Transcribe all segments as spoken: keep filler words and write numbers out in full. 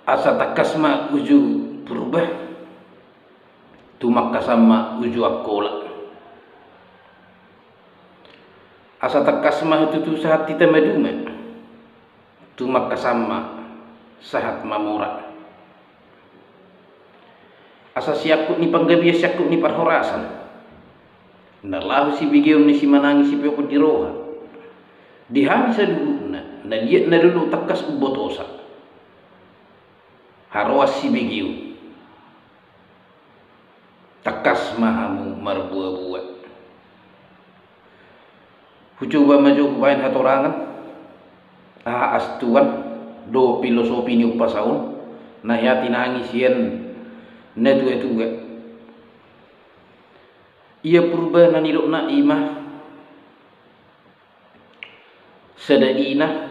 Asa tangkas ma uju Purba, tumangkasan ma uju Angkola. Asa tangkas ma hatutu sahat hita maduma, tumangkasan ma sahat mamora. Asa siangkup ni panggabean, siangkup ni parhorasan, na laho sibegeon ni simanang i, sipeopon ni roha, di hami saluhutna na liat na lolo tangkas umbotosa. Haroan sibegeon, tangkas ma hamu marboaboa. Hucoba ma jo hubaen hatorangan, aha astuan dohot filosofi ni umpasa on, na hea tinangi sian natuatua. Ia Purba na nidokna i ma sada ina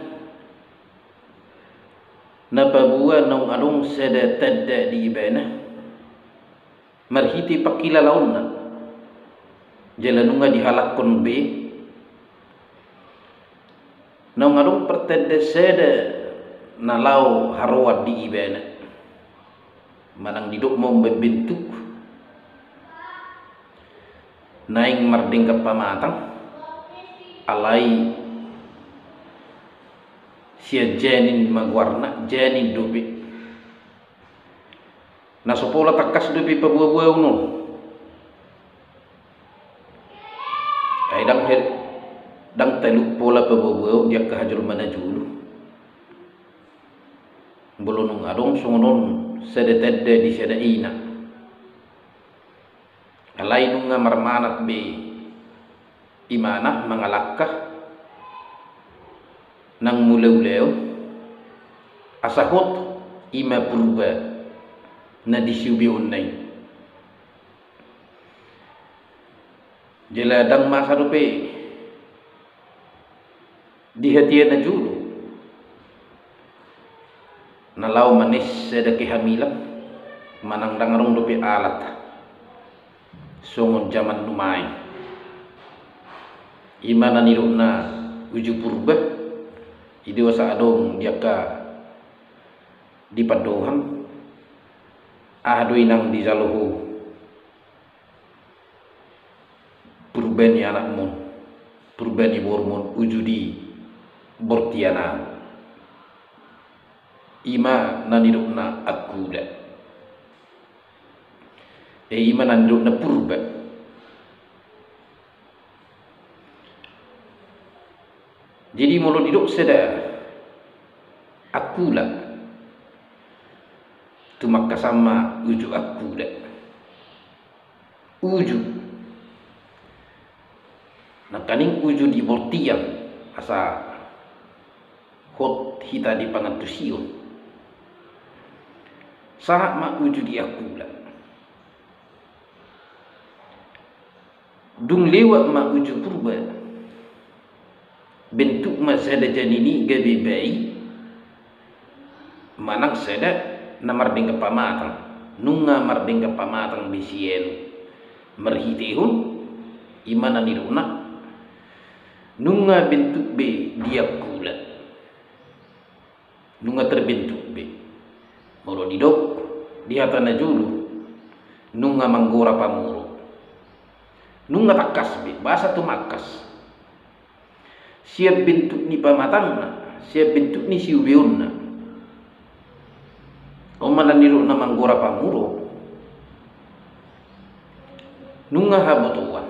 na paboa naung adong sada tanda di ibana marhite pangkilalaonna, jala nunga dihalashon be, naung adong partanda sada na laho haroan di ibana. Manang didok ma umbaen bentuk, naeng mardenggan pamatang, alai sian janin ma goarna, janin dope. Na so pola tangkas dope paboaboaon on. Ai ndang he-, ndang talu pola paboaboaon di angka hajolma na jolo. Molo nunga adong songon on sada tanda di sada ina. Alai nunga marmanat be imana mangalangka nang mulaulaon, asa hot i ma Purba na di siubeonna i. Jala ndang masa dope di hatiha na jolo na laho manes sada kehamilan, manang ndang adong dope alat songon jaman nuaeng. I ma na nidokna uju Purba, i do asa adong di angka di pandohan, aha do inang dijalo ho Purba ni anakmon, Purba ni borumon uju di bortian an. I ma na nidokna Angkola. Eh, i ma na nidokna Purba. Jadi molo didok sada Angkola, tumangkasan ma uju Angkola. Uju. Nangkaning uju di bortian, asa hot hita di pangantusion. Sahat ma uju di Angkola. Dung lewat ma uju Purba, bentuk ma sada janin i gabe bayi, manang sada na mardenggan pamatang. Nunga mardenggan pamatang be sian i marhitehon i ma na nidokna, nunga bentuk be di Angkola. Nunga terbentuk be. Molo didok di hata na jolo, nunga manggora pamuro. Nunga tangkas be, boasa tumangkas? Sian bentuk ni pamatangna, sian bentuk ni siubeonna. On ma na nidokna manggora pamuro. Nunga habotoan,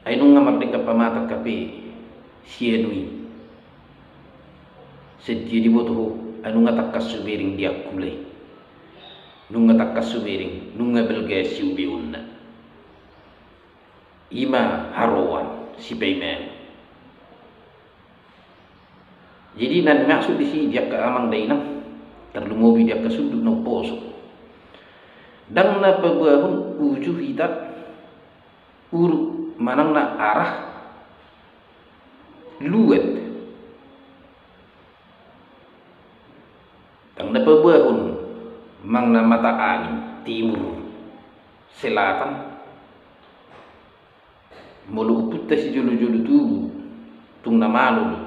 ai nunga mardenggan pamatang hape si anu i. Sadia diboto ho, ai nunga tangkas subereng di Angkola i. Nunga tangkas subereng, nunga balga siubeonna. I ma haroan sipaimaon. Jadi na nimaksud disi di angka amang dainang, tarlumobi di angka sundut na umposo, ndang na paboahon uju hita uruk manang na arah luat. Ndang na paboahon manang na mata angin, timur, selatan. Molo ompunta sijolojolo tubu, tung na malo do.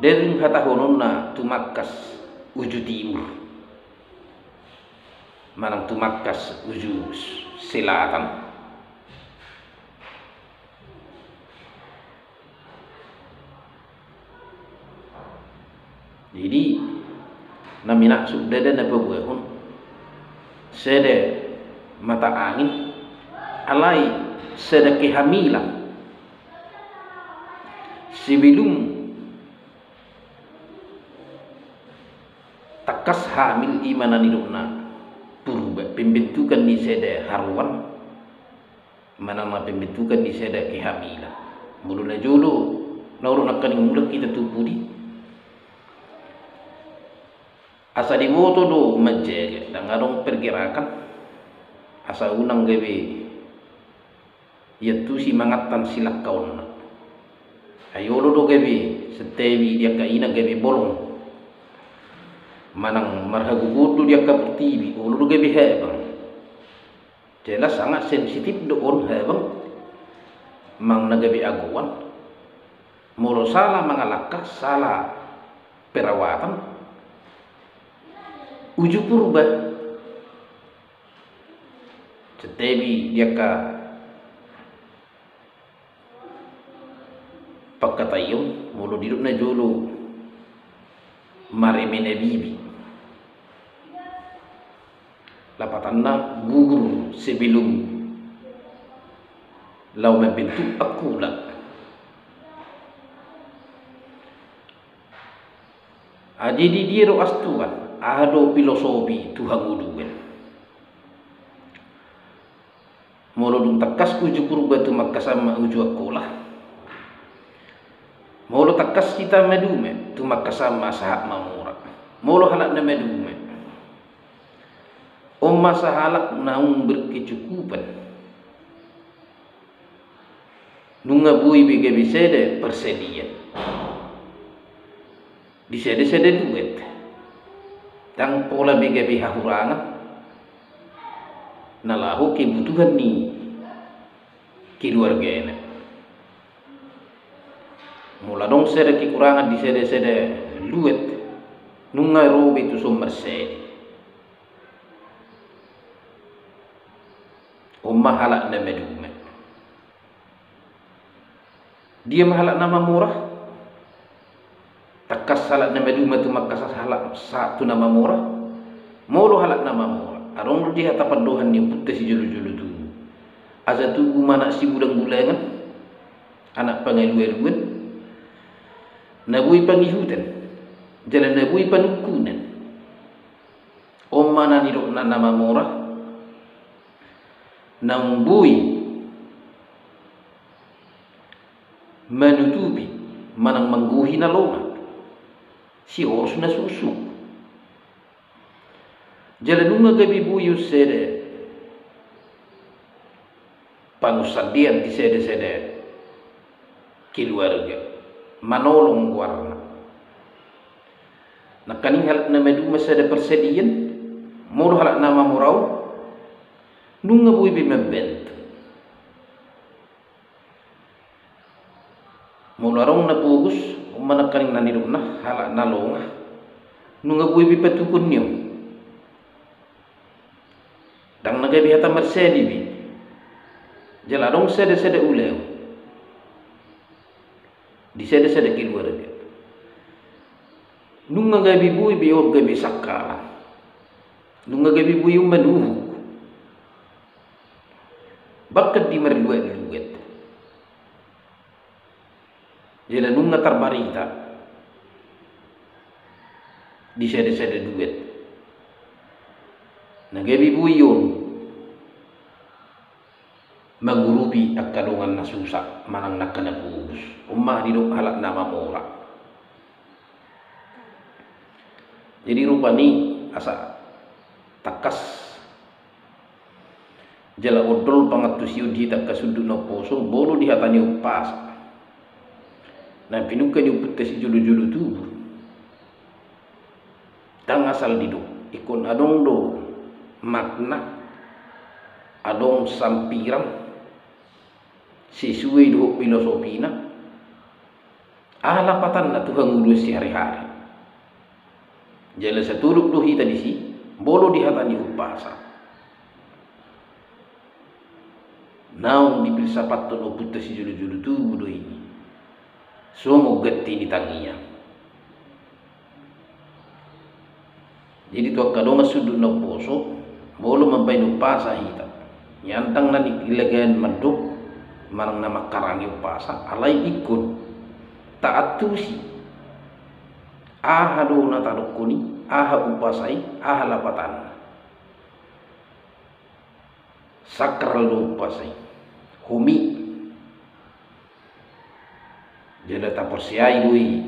Ndang hatahononna tumangkas uju timur. manang tumangkas uju selatan. Jadi na minaksud dada na paboahon sada mata angin, alai sada kehamilan. Sebelum tangkas hamil, i ma na nidokna purba, pembentukan ni sada haruan, manang na pembentukan ni sada kehamilan. Molo na jolo, na ro nangkaning mulak hita tu pudi, asa diboto do manjaga, ndang adong pergerakan, asa unang gabe iantusi mangantan silangkaonna. Ai olo do gabe, santabi di angka ina gabe bolong, manang marhagogoon do di angka portibi, olo do gabe habang. Jelas sangat sensitif do on habang manang na gabe agoan. Molo sala mangalangka, sala perawatan, uju purba. Santabi di angka pangkataion, molo didok na jolo mareme na bibi, lapatanna gugur sebelum laho mambentuk angkola. Jadi dia do astuan, aha do filosofi tu hangoluan? Molo dung tangkas uju purba tumangkasan ma uju angkola. Molo tangkas hita maduma tumangkasan ma sahat mamora. Molo halak na maduma, on ma sahalak naung berkecukupan. Nunga boi be gabe sada persediaan di sada-sada duet. Ndang pola be gabe hahurangan na laho kebutuhan ni keluargana. Molo adong sada kekurangan di sada-sada duet, nunga ro be tu son marsadi. On ma halak na maduma. Dia ma halak na mamora? Tangkas halak na maduma tumangkasan sahat tu na mamora? Molo halak na mamora, adong do di hata pandohan ni ompunta sijolo-jolo tubu: Asa tubu ma anak sigulang-gulangan, anak pangalu-aluan, na boi pangihutan jala na boi panungkunan. On ma na nidokna na mamora, naung boi manutupi manang manggohi na longa, siorus na suksuk. Jala nunga gabe boi on sada pangunsandean di sada-sada keluarga, manolong goarna. Nangkaning halak na maduma sada persediaan, molo halak na mamora on, nunga boi be mambantu. Molo adong na pogos, on ma nangkaning na nidokna halak na longa, nunga boi be patukuon ni on. Ndang na gabe hata marsadi be. Jala adong sada-sada ulaon di sada-sada keluarga, nunga gabe boi be on gabe sangkala. Nunga gabe boi on manuhuk, bahkan di marluat-luat. Jala nunga tarbarita di sada-sada duet na gabe boi on mangurupi angka dongan na susa manang angka na pogos. On ma didok halak na mamora. Jadi rupani asa tangkas jala ondol pangantusion di hita angka sundut na umposo, molo di hata ni umpasa na pinungka ni ompunta sijolo-jolo tubu, ndang asal didok. Ingkon adong do makna, adong sampiran sesuai dohot filosofina. Aha lapatanna tu hangoluan sihari-hari? Jala satolop do hita disi, molo di hata ni umpasa naung dipilsapathon ompunta sijolo-jolo tubu do i songon ganti ni tangiang. Jadi tu angka dongan sundut na umposo, molo mambahen umpasa hita, ia ndang na nilagahen mandok manang na mangkarangi umpasa, alai ingkon taantusi aha do na tadokkon i, aha umpasa i, aha lapatanna. Sakral do umpasa i, homi. Jala taporseai do i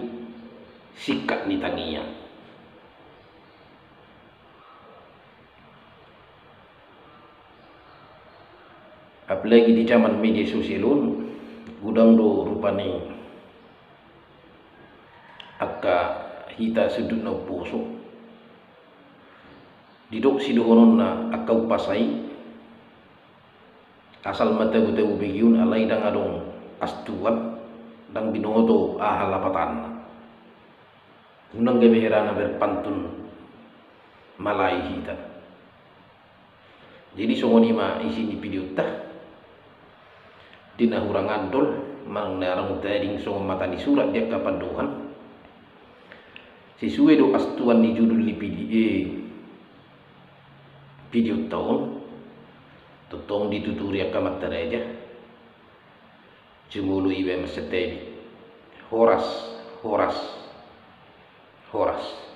singkat ni tangiang. Apalagi di zaman media sosial on, godang do rupani angka hita sundut na umposo didok sidohononna angka umpasa i asal ma tabu-tabu begeon, alai ndang adong astuan, ndang binoto aha lapatanna. Unang gabe herana berpantun malai hita. Jadi songon i ma isi ni videonta. Di na hurang andol manang na rang tading songon mata ni surat di angka pandohan, sesuai do astuan ni judul ni video, eh, videonta on, tongtong dituturi angka amanta raja. Jumolo iba ma santabi. Horas, horas, horas.